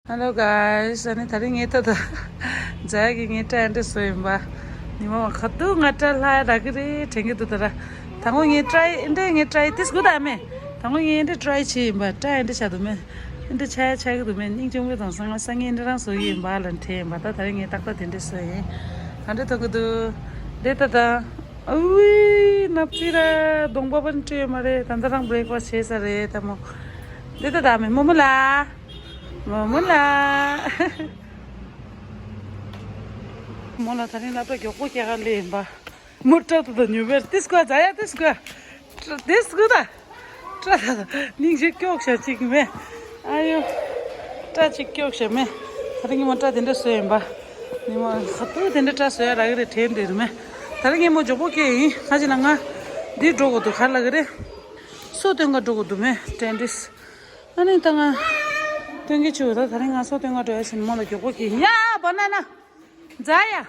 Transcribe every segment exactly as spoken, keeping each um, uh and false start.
Hello guys, ཨ་ནི་ད་རིང་ངས་ད་ད་ཛའི་གི་ངའི་སྐྲ་འདི་བཟོས་ཡིན་པ། ཉི་མ་མ་ཁ་ཐུག་ང་སྐྲ་ལྷག་རག་གི་རེད་དྲན་གི་འདུག་ད་ར། དང་པོ་ངས་ཊ་རའི་འདི་ངས་ཊ་རའི་ཏིས་གུ་ད་མེད། དང་པོ་ངས་འདི་ཊ་རའི་བྱས་ཡིན་པ། སྐྲ་འདི་ཆགས་འདུག་མེད། འདི་ཆགས་ཡ་ཆགས་གི་འདུག་མེད། སྙིང་རྗེ་མོ་དང་སང་ང་སང་ངས་འདི་རང་བཟོ་གི་ཡིན་པ་ལ་དྲན་ཡིན་པ། ད་ད་རིང་ངས་ཏག་ཏག་དེ་འདྲ་བཟོས་ཡིན། ག་འདྲ་མཐོང་གི་འདུག་འདི་ད་ད། ཨུའི་ནབ་ཙི་ར་གདོང་པ་པན་སྤྲོད་མ་རེད། ད་ད་རང་བྷི་རེག་ཕ་སི་བྱས་ས་རེད་ད་མོ། འདི་ད་ད་མེད་མོ་མོ་ལ། མོ་མོ་ལ། མོ་ལ་ད་རིང་སློབ་གྲྭ་མགྱོགས་པོ་སྐྱེལ་ག་སླེབས་ཡིན་པ། མོ་སྐྲ་ད་ད་ཉུ་བེར་ཏིས་ཀ་ཛ་ཡ་ཏིས་ཀ་ཏིས་ཀ་ད། སྐྲ་ད་ད་སྙིང་རྗེ་སྐྱོག་ཤ་གཅིག་མེད། ཨ་ཡོ། སྐྲ་གཅིག་སྐྱོག་ཤ་མེད། ད་རིང་ངས་མོ་སྐྲ་དེ་འདྲ་བཟོས་ཡིན་པ། ཉི་མ་ཁ་ཐུག་དེ་འདྲ་སྐྲ་བཟོ་ཡ་རག་གི་རེད་དྲན་འདི་རེད་མེད། ད་རིང་ངས་མོ་མགྱོགས་པོ་སྐྱེལ་ཡིན། ཁ་ཅིག་ལ་ང་འདི་འགྲོ་དགོས་འདུག་ག་རེ་ལབ་གི་རེད། སོ་སྟོན་ག་འགྲོ་དགོས་འདུག་མེད་དྲན་འདི། ཨ་ནི་ད་ང་སྟོན་གི་ཆུ་ད་ད་རིང་ང་སོ་སྟོན་ག་འགྲོ་ཡ་ཕྱིན་མོ་ལ་མགྱོགས་པོ་སྐྱེལ་ཡིན། ཡ་བ་ན་ན། ཛ་ཡ།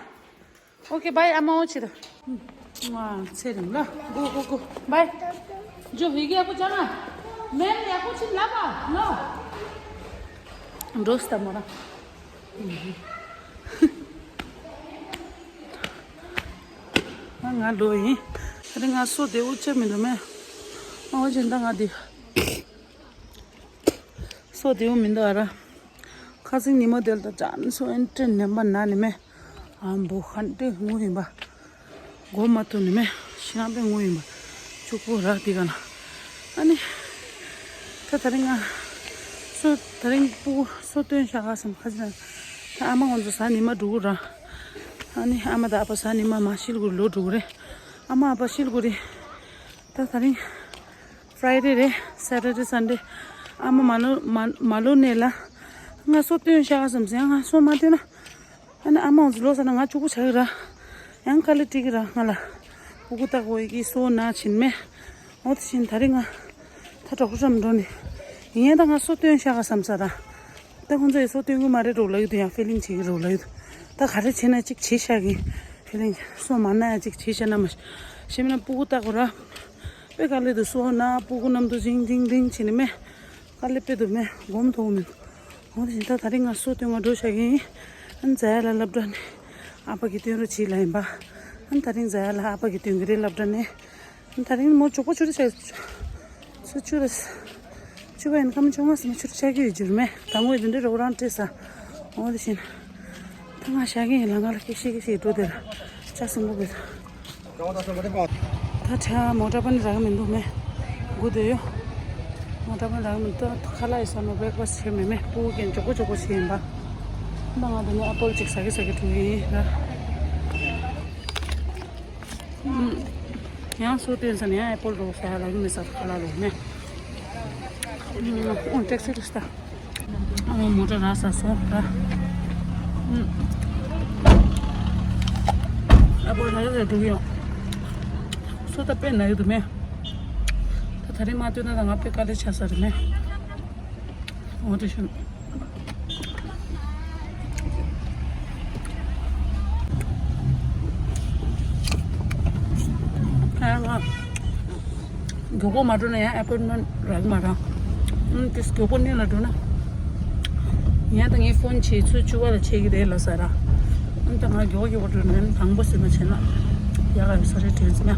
OK bye, I'm out. ང་ཚེ་རིང་ལ། Go, go, go. Bye. ཇོ་བི་གི་ཡག་པོ་ཅང་ང་། མེམ་ཡག་པོ་ཕྱིན་ལབ་པ། ལོ། འགྲོ་སྟ་མོ་ར། ང་ང་ལོ་ཡིན། ད་རིང་ང་སོ་དེ་འུ་ཅག་མི་འདུག་མེད། ཨོ་ཅན་ད་ང་དེ། སོ་དེའུ་མི་འདུག་ཨ་ར། ཁ་སང་ཉི་མ་དེ་ལ་ད་ཅང་སོ་ཨེན་ཏྲེན་ནན་པ་ན་ནི་མེད། ཨ་འབུ་ཧན་ཏེ་ངུ་ཡིན་པ། སྒོམ་མ་ཐུབ་ནི་མེད། ཤི་ནང་པའི་ངུ་ཡིན་པ། གཅུག་པོ་ར་དེ་ག་ལ། ཨ་ནི། ད་ད་རིང་ང་། སོ་ད་རིང་སྤུ་གུ་སོ་སྟོན་བཞག་ག་སམ་ཁ་ཅིག་ན། ད་ཨ་མ་ང་ཚོ་གཟའ་ཉི་མ་འགྲོ་གི་ར། ཨ་ནི་ཨ་མ་དང་ཨ་ཕ་གཟའ་ཉི་མ་མ་ཤི་ལ་གུ་ལོ་འགྲོ་གི་རེད། ཨ་མ་ཨ་ཕ་ཤི་ལ་གུ་རེད། ད་ད་རིང་། Friday རེད། Saturday Sunday ཨ་མ་མ་ལོ་མ་མ་ལོ་ནས་ལ། ང་སོ་སྟོན་ཤག་བསམ་ཟེར་ང་སོ་མ་སྟོན་ན། ཨ་ནི་ཨ་མ་འོང་ཚོ་ལོ་ས་ན་ང་གཅུག་པོ་ཆགས་ཀྱི་ར། ཡང་དཀའ་ལས་སྤྲད་ཀྱི་ར་ང་ལ། སྤུ་གུ་ལྟ་དགོས་ཡི་གི་སོ་ན་ཕྱིན་མེད། འོ་དེ་བཞིན་ད་རིང་ང་། ད་གྲོགས་རམ་འགྲོ་ནི། ཡིན་ཡང་ད་ང་སོ་སྟོན་ཤག་བསམ་ས་ར། ད་ཁོང་ཚོ་ཡི་སོ་སྟོན་གི་མ་རེད་འགྲོ་ལ་ཡོད་དུ་ཡང་ཕི་ལིང་བྱེད་ཀྱི་རོ་ལ་ཡོད་དུ། ད་ག་རེ་བྱེད་ན་གཅིག་བྱེད་ཤག་གི། ཕི་ལིང་སོ་མ་ན་ཡ་གཅིག་བྱེད་ཤག་ན་མ། ཤེས་མིན་ན་སྤུ་གུ་ལྟ་དགོས་ར། པེ་དཀའ་ལས་འདུག་སོ་ན་སྤུ་གུ་གནམ་དུ་ཟིང་ཟིང་ཟིང་བྱེད་ནི་མེད། དཀའ་ལས་དཔེ་འདུག་མེད་སྒོམ་ཐོག་མི་འདུག་འོ་དེ་བཞིན་ད་ད་རིང་ང་སོ་སྟོན་ང་འགྲོ་བཞག་གི་ཡིན། ཨ་ནི་ཛ་ཡ་ལ་སློབ་གྲྭ་ནས་ཨ་ཕ་གིས་སྟོན་རོགས་བྱེད་ལབ་ཡིན་པ། ཨ་ནི་ད་རིང་ཛ་ཡ་ལ་ཨ་ཕ་གིས་སྟོན་གི་རེད་སློབ་གྲྭ་ནས། ཨ་ནི་ད་རིང་མོ་མགྱོགས་པོ་ཆུ་རུ་ཆགས་ཆུ་ཆུ་རུ་ཆུ་བ་ཡིན་ཁམ་ཆུང་མ་སི་མ་ཆུ་རུ་ཆགས་ཀྱི་ཡོད་རྒྱུ་རེད་མེད་དང་པོ་ཡི་དེ་འདྲའི་རོགས་རང་སྤྲད་ས། འོ་དེ་བཞིན། ད་ང་བཞག་གི་ཡིན་ལ་ང་ལ་སྐད་ཤེས་སྐད་ཤེས་འགྲོ་དེར་ཅག་སུ་མོ་གི་ད་ཆ་མོ་ཊ་པ་ནི་རག་མི་འདུག་མེད་སྒུག་བསྡད་ཡོད། མོ་ཊ་པ་ནི་རག་མི་འདུག་ཁ་ལག་ཡི་ས་ནོ་བྷེག་ཕ་སི་བྱེད་མེད་མེད་སྤུ་གུ་རྒན་མགྱོགས་པོ་མགྱོགས་པོ་བྱེད་ཡིན་པ། ད་ང་དེ་ནས་ཨ་པལ་གཅིག་ཟ་གི་ཟ་གི་འགྲོ་གི་ཡིན་ལ། ཡང་སོ་སྟོན་ས་ནས་ཡང་ཨེ་པོལ་རོ་ས་ལ་མི་ས་ཁ་ལ་རོ་ནས། ཨོ་ཊེག་སི་རེད་ཤག་ཨ་མོ་མོ་ཊ་ར་ས་སོ་ར། ཨ་པོལ་ཧ་ལ་ར་འགྲོ་གི་ཡོང་། སོ་ད་དཔེ་ན་ཡོད་དུ་མེད། ད་ད་རིང་མ་སྟོན་ན་ད་ང་དཔེ་དཀའ་ལས་ཆགས་ས་རེད་མེད། འོ་དེ་ཤོད། ཨ་ང་མགྱོགས་པོ་མ་འགྲོ་ན་ཡང་ཨེ་པོའིན་མེན་རག་མ་རག་ཨང་། དེ་མགྱོགས་པོ་གནས་ལ་འགྲོ་ན། ཡང་ད་ངས་ཕོན་བྱས་ཚོད་བཅུ་པ་ལ་བྱེད་ཀྱི་རེད་ལ་ཟེར་ར། ཨང་ད་ང་མགྱོགས་མགྱོགས་པོ་འགྲོ་ན་དང་པོ་ཟེར་མ་བྱས་ན། ཡག་ག་ཡོད་ས་རེད་དྲན་སོང་ཡ།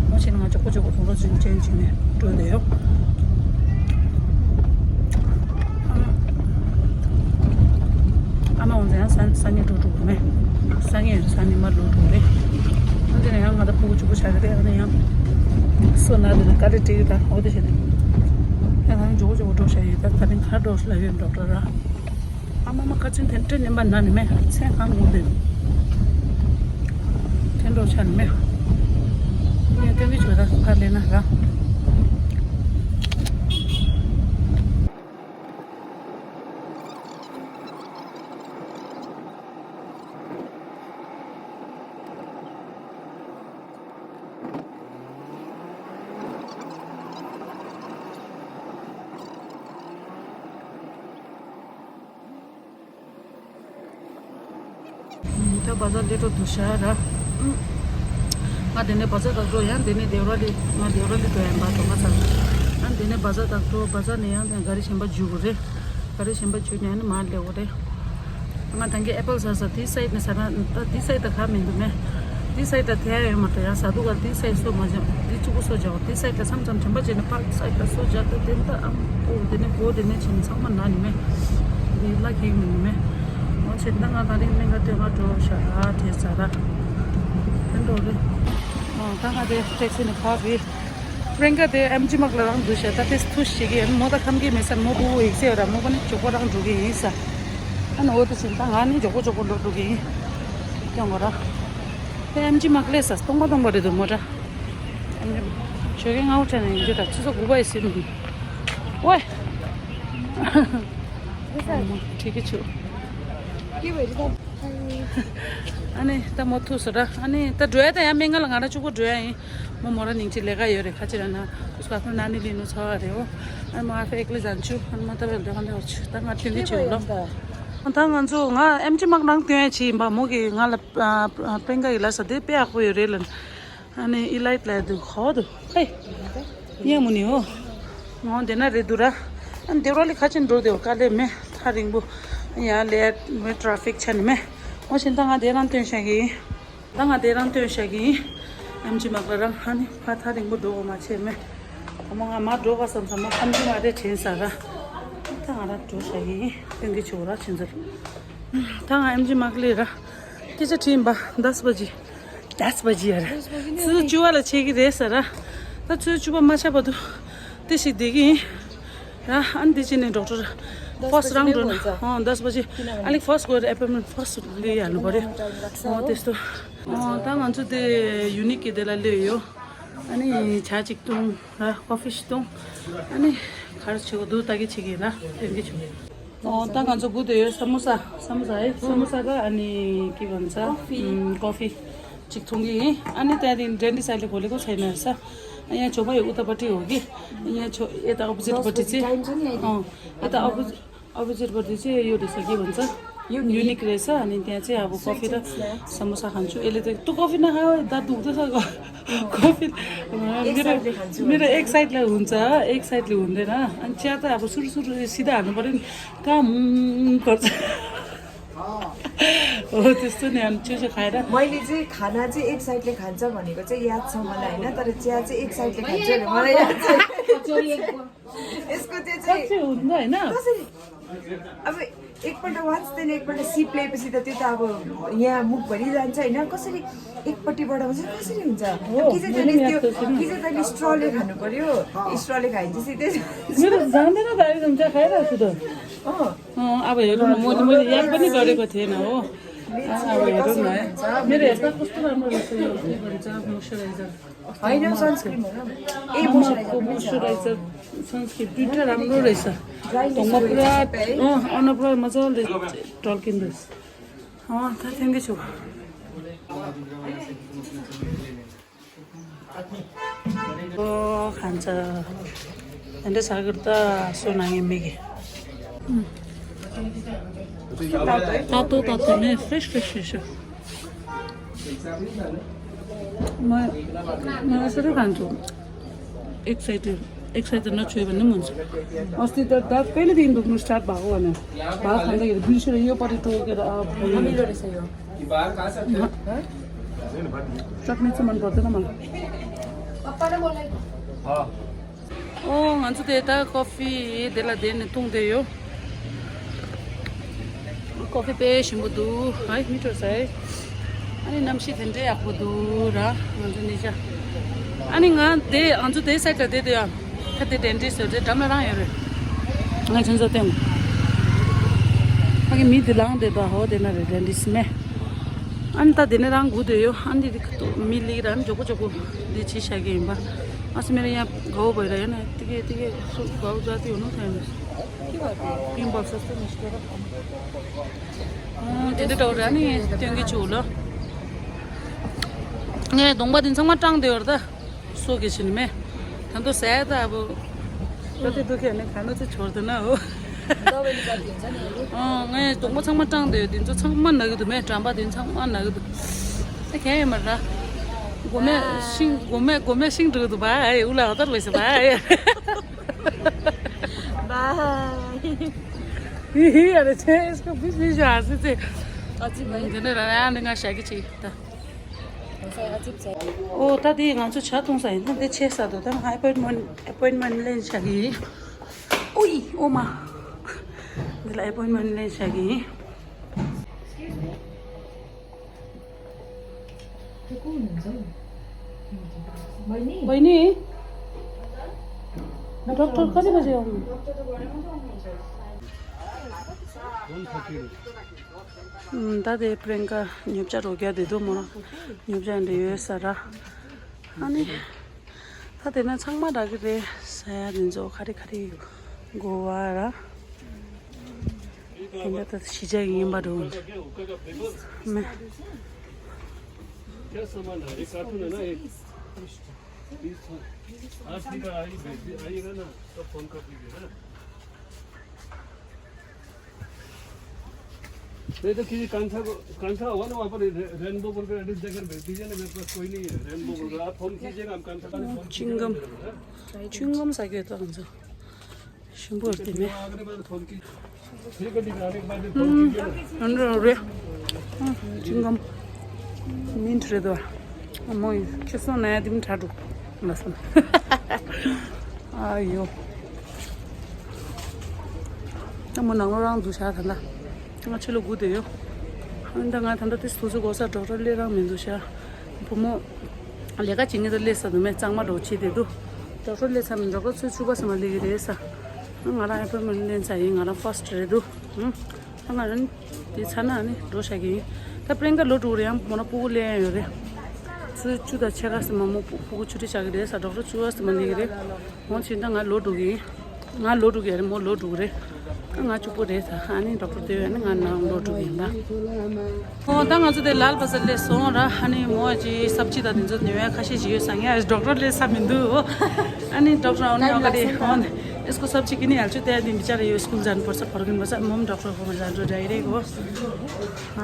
མོ་བྱས་ན་ང་མགྱོགས་པོ་མགྱོགས་པོ་དོ་ལོ་ཚུན་ཅན་བྱས་ནས་འགྲོ་བསྡད་ཡོད། ཨ་མ་འོང་ཙང་ཡང་ས་ས་ངེ་འགྲོ་འགྲོ་གི་མེད། ས་ངེ་ས་ནི་མ་ལོ་འགྲོ་རེད། འོན་ཏེ་ན་ཡང་ང་ད་ཕྲུ་གུ་གཅིག་པོ་ཆགས་ཀྱི་རེད། ཨ་ནི་ཡང་སོ་ན་དེ་ནི་ག་རེ་འགྲིག་ཡོད་ད་འོ་དེ་བྱས་ནས། ཡང་ད་ནི་མགྱོགས་པོ་མགྱོགས་པོ་འགྲོ་བྱ་ཡོད་ད། ད་ནི་ག་འགྲོ་ལ་ཡོད་འགྲོ་འགྲོ་ར། ཨ་མ་མ་ཁ་ཆེན་དེ་འདྲ་ནི་མ་ན་ནི་མེད་མཚན་གང་ངུ་འདོད། དེ་འགྲོ་ཆ་ནི་མེད། ངས་སྟོན་གྱི་བྱོས་ད་ཕར་ལེན་ན་ར། ད་བ་ཛར་སླེབས་འགྲོ་འདུག་ཤག་ར། ང་དེ་ནས་བ་ཛར་ལ་འགྲོ་ཡང་དེ་ནས་དེ་ར་ལི་ང་དེ་ར་ལི་འགྲོ་ཡང་འབའ་དོ་ང་ཚ། ཨ་དེ་ནས་ བ་ཛར་དང་ཐོ་བ་ཛར་ནས་ཡང་ག་རེ་གཞན་པ་འཇུ་དགོས་རེད། ག་རེ་གཞན་པ་འཇུས་ནས་ནི་མར་སླེབས་དགོས་རེད། ང་ད་གིན་ཨེ་པལ་ཟ་ས་དེའི་སའིད་ནས་ཟ་ན་ད་དེའི་སའིད་ད་ག་མི་འདུག་མེད། དེའི་སའིད་ད་དེ་ཡང་ཡོད་མ་རེད། ཡང་ཟ་དུས་ག་དེའི་སའིད་སོ་མ་བྱ་དེ་གཅིག་པུ་སོ་བྱ་བ་དེའི་སའིད་ད་མཚམས་མཚམས་དྲན་པ་བྱས་ནས་ཕར་སའིད་ད་སོ་བྱ་ད་དེ་ད་ཨམ་ཨོ་དེ་ནས་གོ་དེ་ནས་བྱས་ནས་ཚང་མ་ན་ནི་མེད། དེ་ལ་གེགས་མི་འདུག་མེད། འོ་བྱས་ད་ང་ད་རིང་སྨན་ཁང་སྟོད་མར་འགྲོ་ཤག་ཨ་དེ་ཟ་ར་དེ་འགྲོ་རེད། ཨ་ད་ང་དེ་ཊེག་སི་ནས་ཕར་བི་པྲེང་ཀ་དེ་ཨེམ་ཇི་མག་ལ་རང་འདུག་ཤག་ད་དེ་ཐུགས་ཤིག་ཡིན་མོ་ད་ཁམས་ཀྱི་མེད་ས་མོ་བུ་བུ་ཡིག་ཚད་ར་མོ་པ་ནི་མགྱོགས་པོ་རང་འགྲོ་གི་ཡིན་ས། ཨ་ནི་འོ་དེ་བཞིན་ད་ང་ནི་མགྱོགས་པོ་མགྱོགས་པོ་འགྲོ་འགྲོ་གི་ཡིན། སྐྱོང་གོ་ར། དེ་ཨེམ་ཇི་མག་ལས་ས་སྟོང་པ་སྟོང་པ་རེད་འདུག་མོ་ད། ཨེམ་ཇི་མག་ཞོགས་ཀས་སྔ་པོ་ཆ་ནས་ཡིན་རྒྱུ་ད་ཆུ་ཚོད་དགུ་པ་ཡི་ཟིན་འདུག་ཝེ། ཁྲིག་གི་ཆུ། ཨ་ནི་ད་མོ་ཐུག་སོ་ར། ཨ་ནི་ད་འགྲོ་ཡ་ད་ཡང་སྨན་ཁང་ལ་ང་རང་གཅིག་པོ་འགྲོ་ཡ་ཡིན། མོ་མོ་རང་ཉིན་གཅིག་ལས་ཀ་ཡོད་རེད། ཁ་ཅིག་ར་ན་སྐུ་སྐ་ཁོ་ན་ནི་ལི་ནུ་ཚ་བ་རེད་འོ། ཨ་ནི་མོ་ཨ་ཕ་ཨེག་ལི་ཟན་ཆུ། ཨ་ནི་མོ་ད་བེལ་དེ་ག་འདྲ་བ་ཆུ་ད་ང་ཐོན་གི་ཆུ་ལོ། ད་ང་ཚོ་ང་ཨེམ་ཆི་མག་རང་ཐོན་ཡ་ཆི་ཡིན་པ་མོ་གི་ང་ལ་པེན་ཀ་ཡི་ལ་ས་དེ་དཔེ་ཡག་པོ་ཡོད་རེད་ལ། ཨ་ནི་ཨི་ལའིད་ལ་འདུག་ཧོ་འདུག་ཧེ། ཡང་མུ་ནི་ཧོ། ང་འདི་ན་རེད་འདུག་ར། ཨ་ནི་དེ་རོ་ལི་ཁ་ཆེན་འགྲོ་དེ་བ་དཀའ་ལས་མེད་ཐག་རིང་པོ། ཡང་ལས་མེད་ཊ་ར་ཕིག་ཆ་ནི་མེད། ང་བཞིན་ད་ང་དེ་རང་སྟོན་བཞག་གི་ཡིན། ད་ང་དེ་རང་སྟོན་བཞག་གི་ཡིན། ཨེམ་ཆི་མག་ལ་རང་ཧ་ནི་ཕ་ཐག་རིང་པོ་འགྲོ་དགོས་མ་བྱས་མེད། ད་མོ་ང་མ་འགྲོ་ག་བསམ་བསམ་མོ་ཁམས་ཆུང་བ་དེ་དྲན་ས་ར། ད་ང་རང་འགྲོ་བཞག་གི་ཡིན་སྟོན་གི་ཆུ་ར་ཆེན་ཟེར། ད་ང་ཨེམ་ཆི་མག་ལས་ར། སྐད་ཆ་དྲིས་ཡིན་པ་དཱས་བ་ཇི། དཱས་བ་ཇི་ཡ་ར། ཆུ་ཚོད་བཅུ་པ་ལ་ཆས་ཀྱི་རེད་ཟེར་ར། ད་ཆུ་ཚོད་བཅུ་པ་མ་ཆགས་བར་དུ་དེ་ཞིག་བསྡད་ཀྱི་ཡིན། ར་ཨ་ནི་དེ་ཕྱིན་ནས་ཌོག་ཊར་ཕོ་སི་རང་འགྲོ་ན་ཨོ་དཱས་བ་ཇི། ཨ་ལིག་ཕོ་སི་གོ་ཨེ་པོའིན་མེན་ཊི་ཕོ་སི་ལས་ཡ་ལུ་བ་རེད། ཨོ་དེ་སུ། ཨོ་ད་ང་ཚོ་དེ་ཡུ་ནིག་གི་དེ་ལ་སླེབས་ཡོད། ཨ་ནི་ཇ་ཅིག་བཏུང་། ར་ཀོ་ཕི་ཞིག་བཏུང་། ཨ་ནི་ག་རེ་བྱེད་དགོས་འདུག་ལྟ་གི་བྱེད་ཀྱི་ར་སྟོན་གི་བྱུང་། ཨོ་ད་ང་ཚོ་སྒུག་བསྡད་ཡོད། ས་མོ་ས་ས་མོ་ས་ཨེ་ས་མོ་ས་ག་ཨ་ནི་ཀི་བན་ས་ཀོ་ཕི་ཅིག་འཐུང་གི་ཡིན། ཨ་ནི་ད་རིང་ཌན་ཊི་སི་ལ་གོ་ལེ་གོ་ཚའི་ན་ས་ཨ་ཡ་ཆོ་པ་ཡོད་ཨུ་ཏ་པ་ཏི་ཡོད་གི་ཨ་ཡ་ཆོ་ཨེ་ད་ཨོ་པོ་ཟིཊ་པ་ཏི་ཚེ་ཨོ་ཨེ་ད་ཨོ་པོ་ཨོ་པོ་ཟིཊ་པ་ཏི་ཚེ་ཡོད་རེད་ས་ཀི་བན་ས་ཡུ་ནིག་རེད་ས། ཨ་ནི་ད་ཚེ་ཨ་བོ་ཀོ་ཕི་ད་ས་མོ་ས་ཁན་ཆུ་ཨེ་ལེ་ད་ཏུ་ཀོ་ཕི་ན་ཧ་ད་དུག་ད་ས་གོ་ཀོ་ཕི་མི་ར་མི་ར་ཨེག་སའིཊ་ལ་ཧུན་ཙ་ཨེག་སའིཊ་ལ་ཧུན་དེ་ན་ཨན་ཅ་ད་ཨ་བོ་སུར་སུར་སི་ད་ཨ་ནི་པ་རིན་ཀ་མུ་གོར་ཙ། འོ་དེ་སུ་ནས་ཨན་ཆུ་ཆུ་ཁ་ཡ་ད། मैले चाहिँ खाना चाहिँ एक साइडले खान्छ भनेको चाहिँ याद छ मलाई, होइन, तर चिया चाहिँ एक साइडले खान्छ अरे मलाई याद छ। यसको चाहिँ चाहिँ साँच्चै हुन्छ होइन? कसरी? अब एकपल्ट वान्स देन एकपल्ट सिप लिएपछि त त्यो त अब यहाँ मुखभरि जान्छ होइन? कसरी एकपट्टिबाट हुन्छ, कसरी हुन्छ? हो, कि चाहिँ मैले तैँले याद त्यो गर्छु नि। कि चाहिँ तैँले स्ट्रले खानु पर्यो। स्ट्रले खाइन्छ सिधै। मेरो जाँदैन त अहिले हुन्छ, खाइरहेको छु त। अँ। अँ, अब हेरौँ न, मैले मैले याद पनि गरेको थिएन हो। अँ, अब हेरौँ न है। मेरो हेर्दा कस्तो राम्रो रहेछ यो, के भन्छ, मोइस्चराइजर। होइन, सनस्क्रिन हो। ए, आमाको मोइस्चराइजर पनि छ। मोइस्चराइजर, सनस्क्रिन दुइटा राम्रो रहेछ। ढोकामा पुरा, अँ, अनुहार पुरा मजाले टल्किँदो रहेछ। अँ, त थ्याङ्क यू छु। ओ खान्छ। अन्त सागर त सोनाङे मेगे। तातो तातो नै फ्रेस फ्रेस फ्रेस हो। म म यसरी खान्छु। एक्साइटेड एक्साइटेड नछोयो भने पनि हुन्छ। अस्ति त दाँत कहिलेदेखि दुख्नु स्टार्ट भएको भने भात खाँदाखेरि बिर्सेर योपट्टि टोकेर अब चटनी चाहिँ मन पर्दैन मलाई। ཨོ་ང་ཚོ་དེ་ད་ཀོ་ཕི་དེ་ལ་བསྡད་ནས་འཐུང་བསྡད་ཡོད། ཀོ་ཕི་དཔེ་ཞིམ་པོ་འདུག་ཨ་མི་སྤྲོ་ས་ཨེ། ཨ་ནི་གནམ་གཤིས་དེ་འདྲའི་ཡག་པོ་འདུག་ར་ང་ཚོ་ནི་ཅག་ཨ་ནི་ང་དེ་ང་ཚོ་དེ་སའིཌ་ལ་བསྡད་དེ་ཡ། ཁ་དེ་ཌེན་ཊིསི་ཡོད་དེ་འགྲམ་ལ་རང་ཡོད་རེད། ང་ཁྱོད་ཚོ་སྟོན། ཕ་གི་མི་དེ་ལངས་བསྡད་པ་ཧོ་དེ་ན་རེད་ཌེན་ཊིསི་མེ། ཨ་ནི་ད་དེ་ནས་རང་སྒུག་བསྡད་ཡོད། ཨ་ནི་དེ་ཁ་ཐུག་མི་ལིག་ར་ཨ་ནི་མགྱོགས་པོ་མགྱོགས་པོ་འདི་བྱེད་བཞག་གི་ཡིན་པ། ཨ་སི་མེ་ར་ཡང་དགའ་བོ་བོ་ར་ཡོད་ན་ཏི་ཀེ་ཏི་ཀེ་སུ་དགའ་བོ་ཛ་ཏི་ཡོད་ནོ་ཐན་ཡིན་པ་སོ་སོ་མི་ཤི་ར། ཨ་དེ་འདྲ་འདྲ་བོ་ར་ནི་སྟོན་གི་ཆུག་ལ། ངས་གདོང་པ་དེ་ཚང་མ་སྐྲངས་བསྡད་ཡོད་རེད་ད། སོ་གེ་ཤི་ནི་མེ། ད་དོ་ཟས་ད་བོ། ད་དེ་དུ་ཁྱེར་ནས་ག་ནོ་ཚེ་འཆོར་དུ་ན་འོ། ཨོ་ངས་གདོང་པ་ཚང་མ་སྐྲངས་བསྡད་ཡོད། དེ་ཚོ་ཚང་མ་ན་གི་འདུག་མེ་དྲན་པ་དེ་ཚང་མ་ན་གི་འདུག་ཨེ་ཁྱེད་ཡོད་མ་ར། མགོ་མེ་ཤིང་མགོ་མེ་མགོ་མེ་ཤིང་འགྲོ་གི་འདུག་བ་ཨེ་འུ་ལ་ཨ་ཏར་བས་སི་བ་ཨེ། ཡ་རེ་ཚེ་སྐུ་བིས་བིས་ཞུ་ཨ་སི་ཚེ། ཨ་ཙི་བའི། འདི་ནི་ར་ཡ་འདི་ང་ཞག་གི་ཅིག་ད། ཨོ་ད་དེ་ང་ཚོ་ཇ་འཐུང་ས་ཡིན་ད་འདི་ཆེ་ས་འདུག་ད་ང་ཨེ་པོའིན་མེན་ཨེ་པོའིན་མེན་ལེན་བྱ་གི་ཡིན། ཨོ་ཡི་ཨོ་མ། འདི་ལ་ཨེ་པོའིན་མེན་ལེན་བྱ་གི་ཡིན། बहिनी। डक्टर कति बजे आउनु? ད་དེ་པྲེང་ཀ་ཉོ་ཆ་རོགས་རྒྱག་དེ་འདུག་མོ་རང་ཉོ་ཆ་འདྲ་ཡོད་ས་ར། ཨ་ནི། ད་དེ་ན་ཚང་མ་རག་གི་རེད། ས་ཡ་དེ་ཚོ་ག་རེ་ག་རེ་དགོས་བ་ར། དེ་འདྲ་ད་གཞིས་ཆགས་ཀྱི་ཡིན་པ་འགྲོ་འདི། མེ། क्या सामान है? एक कार्टून है ना, एक। प्लीज, हाँ, ठीक है, आइए, भेज दिए, आइएगा ना, तो फोन कर दीजिए, है ना? नहीं तो किसी कांसा को, कांसा होगा ना वहाँ पर, रे-, रेनबो बोल के एड्रेस देकर भेज दीजिए ना, मेरे पास कोई नहीं है, रेनबो बोल के। आप फोन कीजिएगा, हम कांसा को फोन कीजिएगा, च्युइंगम। हाँ? च्युइंगम ཟ་གི་ཡོད་ད་ང་ཚོ། ཞིམ་པོ་རེད་དེ་མེད། ཨུམ། ཨ་འདྲ་རེད། ཨུམ། ཅིང་གམ། མིན་ཊི་རེད་དོ། ཨ་མོ་ཡིན་ཁྱེད་སོང་ན་ཡ་དེ་མིན་ཊི་འགྲོ། ལ་སོང་། ཨ་ཡོ། ཨ་མོ་ནང་ལོ་རང་འདུག་ཤག་ད་ལྟ། ང་ཕྱི་ལོ་དགུ་དེ་ཡོད། ཨ་ད་ང་ད་ལྟ་དེ་དུས་ཚོད་འགོར་ས་ཌོག་ཊར་སླེབས་རང་མི་འདུག་ཤག་བུ་མོ། ལས་ཀ་བྱེད་མཁན་དུ་སླེབས་ས་དུ་མེད་གཙང་མ་འགྲོ་བྱེད་དེ་འདུག་ཌོག་ཊར་སླེབས་ཚར་མི་ཌོག་ཊར་ཚོས་བཅུ་པ་ཙམ་མ་སླེབས་ཀྱི་རེད་ས། ང་རང་ཨེ་པོའིན་མེན་ཊི་ལེན་ཚར་ཡིན། ང་རང་ཕར་སི་ཊི་རེད་འདུག་ཨང་། ད་ང་རང་དེ་ཚར་ན་ནི་འགྲོ་བྱ་གི་ཡིན། ད་པྲེང་ཀ་ལོ་དྲུག་རེད་ཡང་མོ་ན་སྤུ་གུ་སླེབས་ཡོད་རེད། ཚོས་བཅུ་དང་ཕྱེད་ཀ་ཙམ་མ་མོ་སྤུ་སྤུ་གུ་ཆུ་ཊི་བྱ་གི་རེད་ས། ཌོག་ཊར་བཅུ་པ་ཙམ་མ་སླེབས་ཀྱི་རེད། འོ་ཕྱིན་ད་ང་ལོ་དྲུག་ཡིན། ང་ལོ་དྲུག་ཡ་རེད་མོ་ལོ་དྲུག་རེད། ང་གཅིག་པོ་རེད་ད། ཨ་ནི་ཌོག་ཊར་སྟོན་ཡ་ནི་ང་ནང་ལོ་དྲུག་ཡིན་པ། ཨོ་ད་ང་ཚོ་དེ་ལཱལ་བ་ཟར་སླེབས་སོང་ར། ཨ་ནི་མོ་ཅི་སབ་ཅི་དང་དེ་ཚོ་ཉོ་ཡ་ཁ་ཤས་ཅིག་ཡོད་ས། ངས་ཌོག་ཊར་སླེབས་ས་མི་འདུག་ཨ་ནི་ཌོག་ཊར་ཨོ་ནི་ཨོ་ག་དེ་ཨོ་ནི་ཨེ་སྐོ་སབ་ཅི་ཀི་ནི་ཡ་ཆུ་དེ་དེ་མི་ཅར་ཡོད་སྐུལ་ཛན་པོར་ས་ཕོར་གིན་པ་ས་མོམ་ཌོག་ཊར་ཧོ་མ་ཛན་རོ་ཌའི་རེ་གོ། ཧ།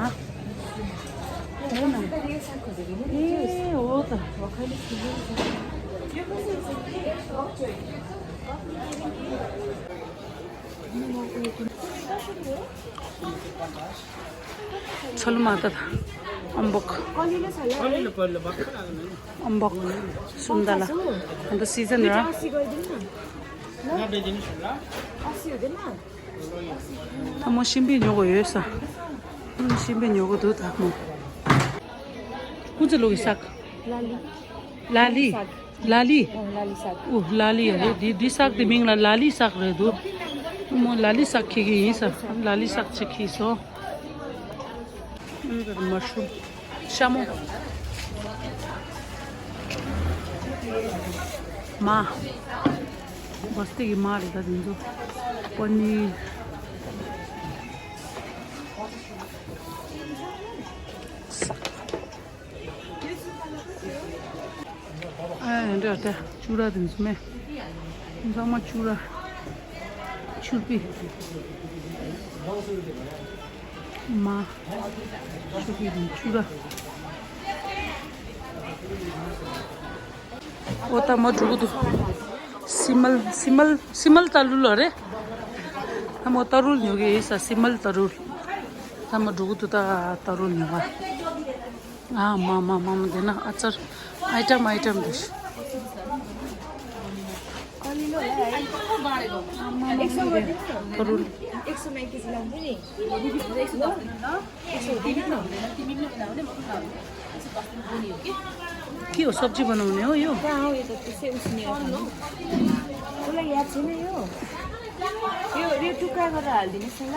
ཨེ་འོ་ད། ཚོད་མ་ད་ཨམ་བོག་ཨམ་བོག་སུམ་ད་ལ། ཨ་ད་སི་ཛན་ར། ད་མོ་ཤིང་པི་ཉོ་གོ་ཡོད་ས། ཤིང་པི་ཉོ་གོ་འདུག་ད་མོ། ཀུན་ཙི་ལོ་གི་སག་ལ་ལི། ལ་ལི། ལ་ལི། ཨོ་ལ་ལི་སག་ཨུ་ལ་ལི་ཡ་རེད། འདི་འདི་སག་དེ་མིང་ལ་ལ་ལི་སག་རེད་འདུག་མོ་ལ་ལི་སག་ཁྱེར་གི་ཡིན་ས། ལ་ལི་སག་ཅིག་ཁྱེར་སོང་། ཨུ་མ་ཤུ། ཤ་མོ། མ། བ་སྟེ་གི་མ་རེད་ད་དེ་ཚོ། པ་ནི། ཨ་འདྲ་ད་ཅུ་ར་དེ་ཚོ་མེད། ཚང་མ་ཅུ་ར། ཆུར་པི། མ། ཆུར་པི་དང་ཅུ་ར། ཨོ་ད་མ་འགྲོ་གི་འདུག་སི་མལ་སི་མལ་སི་མལ་ཏ་རུལ་ལ་རེད། ད་མོ་ཏ་རུལ་ཉོ་གི་ཡིན་ས། སི་མལ་ཏ་རུལ། ད་མ་འགྲོ་གི་འདུག་ད་ཏ་རུལ་ཉོ་ག་ཨ་མ་མ་མ་མ་དེ་ན་ཨ་ཙར་ཨའི་ཊམ་ཨའི་ཊམ་དེ། ཏ་རུལ། के हो, सब्जी बनाउने हो यो? क्या हो यो त, त्यसै उसिने हो खानु। उसलाई याद छैन यो? यो यो टुक्रा गरेर हालिदिनुहोस् न ल।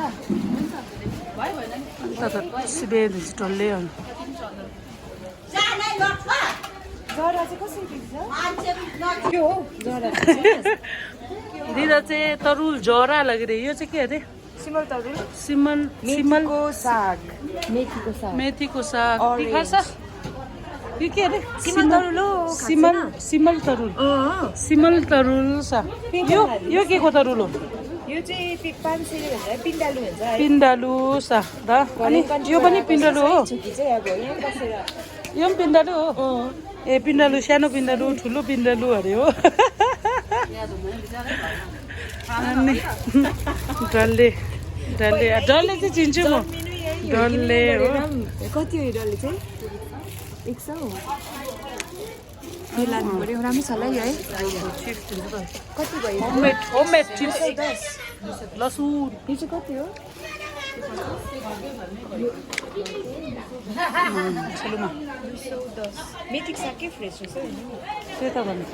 अन्त त सिधै डल्लै हो। जरा चाहिँ कसरी दिन्छ? यो हो जरा चाहिँ। दिदा चाहिँ तरुल जरा लाग्यो रे। यो चाहिँ के अरे? सिमल तरुल। सिमल सिमल। मेथीको साग। मेथीको साग मेथीको साग। के खान्छ? यो के अरे? सिमल तरुल हो, खान्छ सिमल ना? सिमल तरुल। अँ। सिमल तरुल साग। यो यो के को तरुल हो? यो चाहिँ पि- पाँच सय भन्छ, पिन्डालु भन्छ है। पिन्डालु साग दा। अनि यो पनि पिन्डालु हो। चाहिँ अब यहाँ बसेर। यो पनि पिन्डालु हो। अँ। ए पिन्डालु, सानो पिन्डालु, ठुलो पिन्डालु अरे हो। अनि डल्ले। डल्ले, डल्ले चाहिँ चिन्छु म। डल्ले हो। कति हो यो डल्ले चाहिँ? एक सौ हो। यो लानु पर्यो, राम्रो छ होला यो है। कति भयो? Homemade, homemade chips. लसुन। यो चाहिँ कति हो? छेलुमा। दुई सौ दस। मेथी सागकै फ्रेस रहेछ नि। त्यही त भन्नु।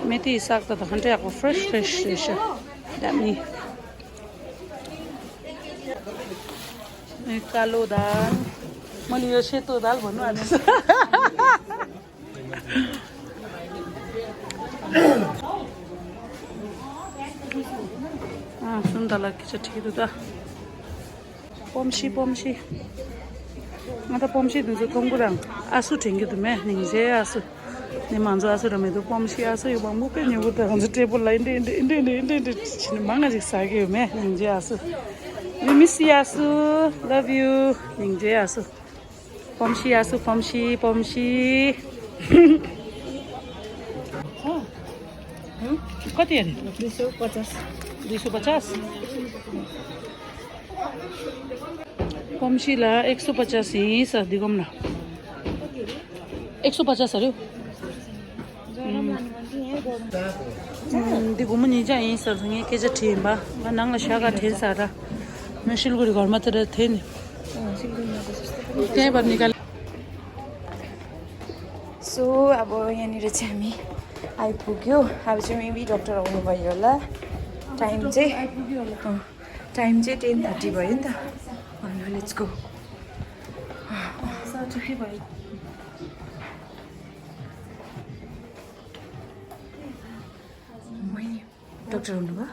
मेथी साग त झन्डै आएको, फ्रेस फ्रेस रहेछ। दामी। ए, कालो दाल। मैले यो सेतो दाल भन्नु आँटेको छु। अँ, सुन्तला के छ ठिकै त। पम्सी, पम्सी। ང་ད་པོམ་ཤི་དེ་ཚོ་མཐོང་གི་རང་ཨ་སུ་དྲན་གྱི་འདུག་མེ་ནིང་ཇེ་ཨ་སུ། ནི་མང་ཚོ་ཨ་སུ་ར་མེད་འདུག་པོམ་ཤི་ཨ་སུ་ཡོད་པ་མུ་གེ་ཉོ་གི་འདུག་ང་ཚོ་ཊེ་བལ་ལ་འདི་འདི་འདི་འདི་འདི་འདི་ཕྱིན་མང་ང་ཞིག་ཟ་གི་ཡོད་མེ་ནིང་ཇེ་ཨ་སུ། We miss you, ཨ་སུ། Love you. ནིང་ཇེ་ཨ་སུ། पम्सी आसु पम्सी पम्सी। कति अरे? दुई सौ पचास। दुई सौ पचास। पम्सीलाई एक सौ पचास हिँड्छ दिगोम न। एक सौ पचास अरे? འདི་སྒོར་མོ་ཉིས་བརྒྱ་ཡིན་ཟེར་སོང་། ངས་སྐད་ཆ་དྲིས་ཡིན་པ། ང་ནང་ལ་ཞག་ག་དྲན་ས་ར། ང་सिलगढी घरमा त र थिएँ नि। त्यहीँबाट निकाल। सो अब यहाँनिर चाहिँ हामी आइपुग्यो। अब चाहिँ मेबी डाक्टर आउनुभयो होला। टाइम चाहिँ टाइम चाहिँ टेन थर्टी भयो नि त। Let's go। डाक्टर आउनुभयो।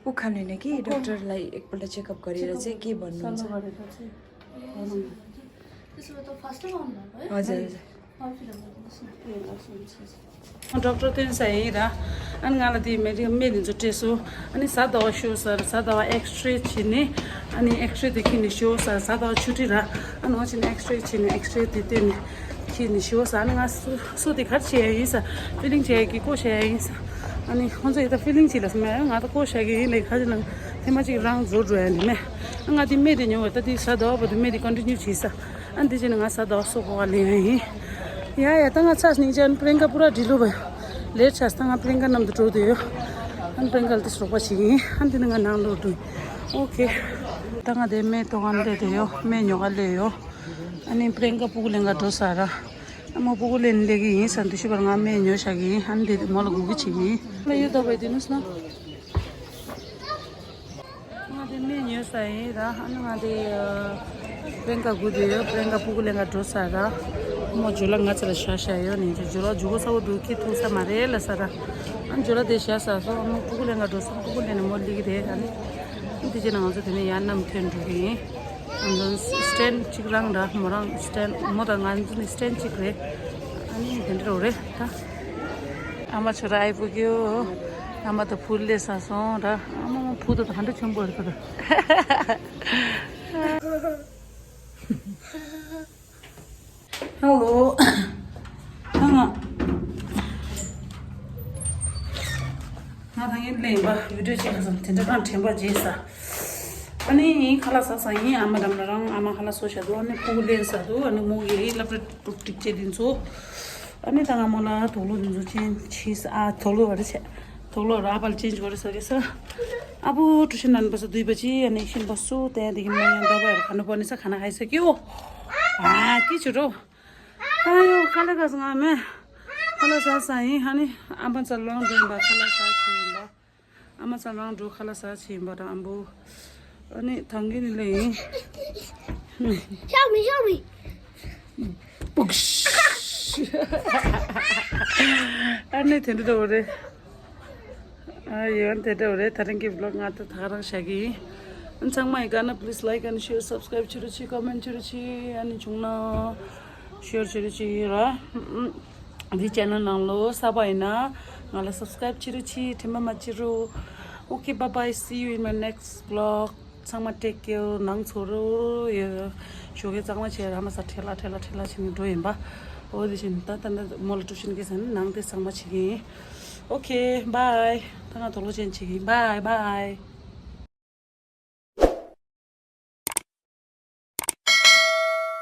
उखालेन कि डाक्टरलाई एकपल्ट चेकअप गरेर चाहिँ के भन्नुहुन्छ? हजुर, हजुर। डाक्टर तेन सही र अनि ང་ལ་དེ་མེ་དེ་མེ་དེ་ཚོ་སྤྲད་སོང་། ཨ་ནི་གཟའ་ཟླ་བ་ཤོག་ཟེར། གཟའ་ཟླ་བ་ཨེགས་རེ་བྱས་ནས་ཨ་ནི་ཨེགས་རེ་དེ་ཁྱེར་ནས་ཤོག་ཟེར། གཟའ་ཟླ་བ་ཆུ་ཊི་ར། ཨ་ནི་ང་ཕྱིན་ཨེགས་རེ་བྱས་ནས་ཨེགས་རེ་དེ་སྟོན་ནས་ཁྱེར་ནས་ཤོག་ཟེར། ཨ་ནི་ང་སུ་སུ་དེ་གར་བྱས་ཡ་ཡིན་ཟེར། ཕི་ལིང་བྱས་ཡ་གི་བསྐོ་བྱས་ཡ་ཡིན་ཟེར། ཨ་ནི་ཁོང་ཚོ་ཡི་ད་ཕི་ལིང་བྱས་ལ་སྨད་ང་ད་བསྐོ་བྱས་གི་ཡིན་ལས་ཁ་ཅིག་ལ་ཐེངས་མ་གཅིག་རང་རྫོགས་འགྲོ་ཡ་ནི་མེད། ཨ་ང་དེ་མེ་དེ་ཉོ་བ་ད་དེ་གཟའ་ཟླ་བ་བར་དུ་མེ་དེ་ཀོན་ཊི་ནིའུ་བྱས་ཟེར། ཨ་འདི་བྱས་ནས་ང་གཟའ་ཟླ་བ་སོགས་གོ་བ་ལེན་ཡ་ཡིན། ཡ་ཡ་ད་ང་ཚ་སྙིང་རྗེ། ཨ་ནི་པྲེང་ཀ་པུ་ར་འགྲིལ་ལུགས་པ་ཡོད། ལེར་ཆགས་ད་ང་པྲེང་ཀ་ནམ་དུ་འགྲོ་དུ་ཡོད། ཨ་ནི་པྲེང་ཀ་ལ་དེ་སོགས་པ་ཞིག་ཡིན། ཨ་འདི་ནི་ང་ནང་ལོག་འགྲོ་ཡིན། ཨོ་ཁེ། ད་ང་དེ་མེ་ཏོ་ང་ལས་དེ་ཡོད། མེ་ཉོ་ག་ལས་ཡོད། ཨ་ནི་པྲེང་ཀ་སྤུ་གུ་ལེན་ག་འགྲོ་ས་ར། ཨ་མ་སྤུ་གུ་ལེན་ལས་གི་ཡིན་ས་འདུ་ཤེས་པར་ང་མེ་ཉོ་བཞག་གི་ཡིན། ཨ་ནི་དེ་མོ་ལ་སྒུག་གི་བྱེད་ཀྱི་ཡིན། ལ་ཡོད་ད་བས་དེ་ནུས་ན། ང་དེ་སྨན་ཉོས་ས་ཡིན་ར། ཨ་ནི་ང་དེ་པྲེང་ཀ་སྒུག་དེ་ཡོད། པྲེང་ཀ་སྤུ་གུ་ལེན་ག་འགྲོ་ས་ར། མོ་ཇོ་ལ་ང་ཚ་ལ་ཤ་ཤ་ཡོད་ནི་ཇོ་ཇོ་ལ་ཇུ་གོ་ས་བོ་འདུག་ཁྱི་ཐུག་ས་མ་རེད་ལ་ས་ར། ཨ་ནི་ཇོ་ལ་དེ་ཤ་ས་སོ། ཨ་མོ་སྤུ་གུ་ལེན་ག་འགྲོ་ས། སྤུ་གུ་ལེན་ནས་མོ་ལི་གི་རེད། ཨ་ནི་དེ་རྗེས་ན་ང་ཚོ་དེ་ནས་ཡར་གནམ་ཐོན་འགྲོ་གི་ཡིན། ཨ་ནི་སི་ཊེན་གཅིག་རང་ར། མོ་རང་སི་ཊེན་མོ་དང་ང་ཚོ་ནི་སི་ཊེན་གཅིག་རེད། ཨ་ནི་དེ་འདྲ་རེད་ད། ཨ་མ་ཆོ་ར་ཨའི་བུ་གིའོ། ཨ་མ་དང་བུ་ལས་ས་སོང་ར། ཨ་མ་མ་བུ་དང་ཧ་འདྲ་ཆེན་པོ་རེད་ད། ཧེ་ལོ། ཨ་ང་ང་ད་ངས་ལེན་པ་བི་ཌིའོ་ཅིག་ཁ་སང་དེ་འདྲ་གང་དྲན་པ་བརྗེད་ས། ཨ་ནི་ངས་ཁ་ལག་ཟ་ས་ཡིན། ཨ་མ་འགྲམ་ལ་རང་ཨ་མ་ཁ་ལག་བཟོ་བཞག་འདུག་ཨ་ནི་ཕྲུ་གུ་ལེན་ས་འདུག་ཨ་ནི་མོ་གིས་སློབ་གྲྭ་གྲུབ་འགྲིག་བྱས་དེ་ཚོ། ཨ་ནི་ད་ང་མོ་ལ་དུག་ལོག་དེ་ཚོ་ཅན་ཆིས་ཨ་དུག་ལོག་བ་རེད་ཆེ། དུག་ལོག་ར་ཨ་པལ་ཅན་ཅིག་བ་རེད་ས་གི་ས། ཨ་བུ་ཀྲུ་ཤི་ནན་པ་ས་དུས་པ་ཅི་ཨ་ནི་ཤིན་པ་སུ་དེ་དེ་གི་མོ་ཡང་འདྲ་བ་ཡར་ཁ་ནོ་པ་ནི་ས་ཁ་ན་ཧའི་ས་ཀི་ཨོ། ཨ་ཀི་ཆུ་རོ། ཨ་ཡོ་ཁ་ལ་ག་ས་ང་མེ། ཁ་ལ་ས་ས་ཡིན། ཨ་ནི་ཨ་མ་ཚ་ལོང་འདོན་པ་ཁ་ལ་ས་ཆི་ཡིན་པ། ཨ་མ་ཚ་རང་འགྲོ་ཁ་ལག་ཟ་ཆེན་པ་དང་ཨམ་བུ། ཨ་ནི་ཐང་གི་ནི་ལེ་ཡིན། Show me, show me. ཨ་ནི་དེ་འདྲ་འདྲ་བོ་རེད། ཨ་ཡོན་དེ་འདྲ་བོ་རེད། ད་རིང་གི་བི་ལོག་ང་ད་ད་ག་རང་བཞག་གི་ཡིན། ཨ་ཚང་མ་ཡི་ག་ན་please like and share, subscribe བྱེད་རོགས་བྱེད། comment བྱེད་རོགས་བྱེད། ཨ་ནི་བྱུང་ན་share བྱེད་རོགས་བྱེད་ཡོད་ར། འདི་ཆེ་ནལ་ནང་ལོ་གསར་པ་ཡིན་ན་ང་ལ་subscribe བྱེད་རོགས་བྱེད། དྲན་པ་མ་བརྗེད་རོགས། Okay, bye bye, see you in my next vlog. ཚང་མ་take care. ནང་ཚོ་རོ་ཡོད། ཞོགས་ཀས་གཙང་མ་བྱས་ར་མ་ས་ཁྲེ་ལ་ཁྲེ་ལ་ཁྲེ་ལ་བྱས་ནས་འགྲོ་ཡིན་པ། འོ་དེ་བཞིན་ད་ལྟ་ནི་མོ་ལ་ཀྲུ་ཤིན་སྐད་ཟ་ནས་ནང་དེ་གཙང་མ་བྱེད་ཀྱི་ཡིན། Okay, bye. ད་ང་དོག་ལོ་ཅན་བྱེད་ཀྱི་ཡིན། Bye bye.